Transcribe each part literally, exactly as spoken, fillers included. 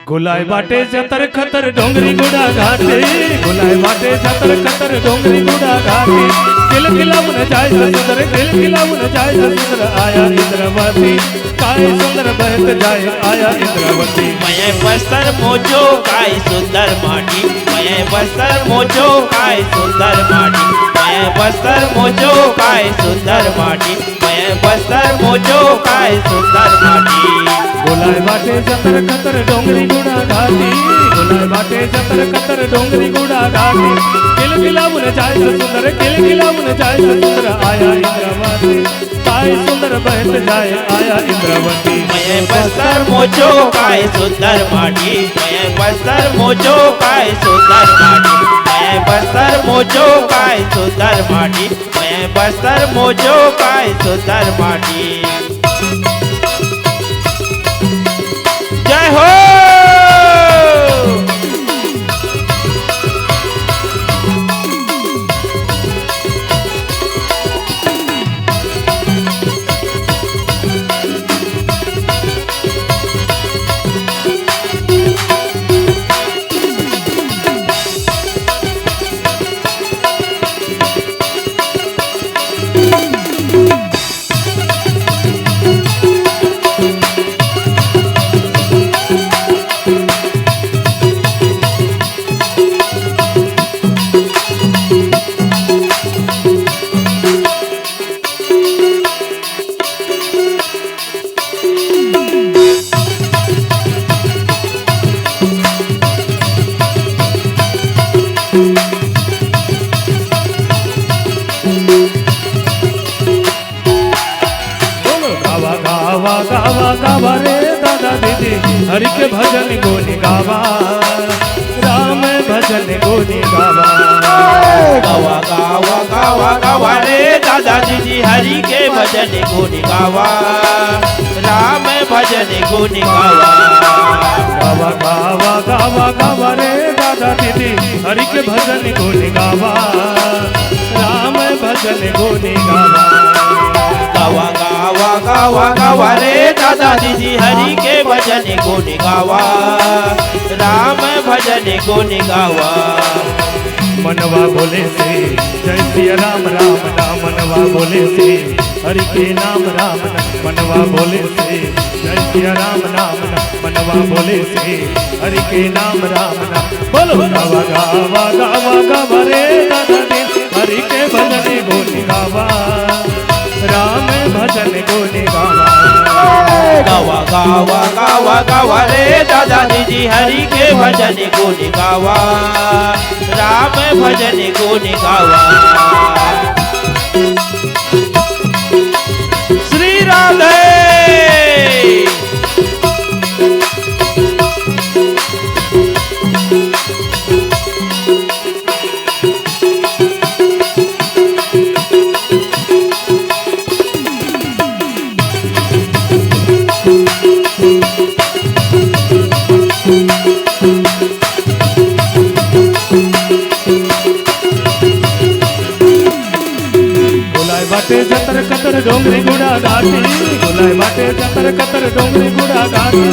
गोलाय बाटे जतर खतर डोंगरी गुड़ा घाटी, गोलाय बाटे जतर खतर डोंगरी गुड़ा घाटी। किल किलावन जाय ससुंदर, किल किलावन जाय ससुंदर, आया इंद्रावती। काय सुंदर बहत जाय, आया इंद्रावती। मया बस्तर मोचो काय सुंदर माटी, मया बस्तर मोचो काय सुंदर माटी, मया बस्तर मोचो काय सुंदर माटी, मया बस्तर मोचो काय सुंदर माटी। गोलाय बाटे जतर खतर डोंगरी गुड़ा घाटी, गोलाय बाटे जतर खतर डोंगरी गुड़ा घाटी। किल किलावन जाय ससुंदर, किल किलावन जाय ससुंदर, आया इंद्रावती। काय सुंदर बहत जाय, आया इंद्रावती। मया बस्तर मोचो काय सुंदर माटी, मया बस्तर मोचो काय सुंदर माटी, मया बस्तर मोचो काय सुंदर माटी, मया बस्तर मोचो काय सुंदर माटी। जय हो। बोलो गावा, गावा, गावा, गावा रे दादा दीदी, हरि के भजन गुन गावा, राम भजन गुन गावा। गावा, गावा, गावा, गावा रे दादा दीदी, हरि के भजन गुन गावा, राम भजन गुन गावा। गावा, गावा, गावा, गावा रे दादा दीदी, हरि के भजन गुन गावा, राम भजन गुन गावा। गावा, गावा, गावा, गावा रे दादा दीदी, हरि के भजन गुन गावा, राम भजन गुन गावा। मनवा बोले से जय सिया राम, राम नाम मनवा बोले से, हरि के नाम राम नाम मनवा बोले से, जय सिया राम, राम नाम मनवा बोले से, हरि के नाम राम नाम। बोलो गावा, गावा, गावा, गावा रे दादा दीदी, हरि के भजन गुन गावा, राम भजन गुन गावा। गावा, गावा, गावा, गावा रे दादा दीदी, हरि के भजन गुन गावा, राम भजन गुन गावा। श्री राधे। गोलाय बाटे जतर कतर डोंगरी गुड़ा घाटी, गोलाय बाटे जतर कतर डोंगरी गुड़ा घाटी।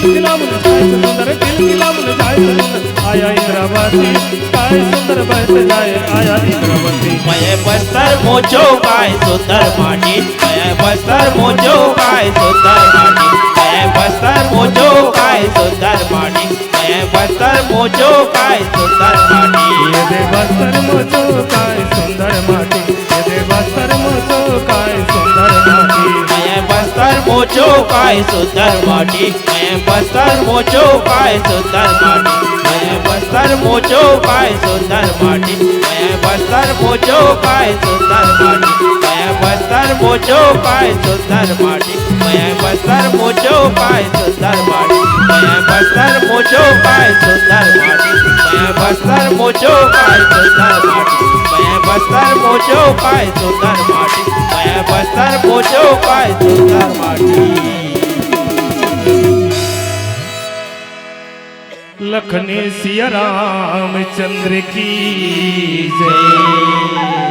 किलकिलावन जाय ससुंदर, किलकिलावन जाय ससुंदर, आया इंद्रावती। काय सुंदर बहत जाय, आया इंद्रावती। मया बस्तर मोचो काय सुंदर माटी, मया बस्तर मोचो काय सुंदर माटी, मया बस्तर मोचो काय सुंदर माटी। मया बस्तर मोचो काय सुंदर माटी। ये दे बस्तर मोचो काय सुंदर माटी। ये दे बस्तर मोचो काय सुंदर माटी। मया बस्तर मोचो काय सुंदर माटी। मया बस्तर मोचो काय सुंदर माटी। मया बस्तर मोचो काय सुंदर माटी। मया बस्तर मोचो काय सुंदर माटी। मया बस्तर मोचो काय सुंदर माटी। मया बस्तर मोचो काय सुंदर माटी। मया बस्तर मोचो काय सुंदर माटी। मया बस्तर मोचो काय सुंदर माटी। मया बस्तर मोचो काय सुंदर माटी। मया बस्तर मोचो काय सुंदर माटी। लखनी सिया रामचंद्र की जय।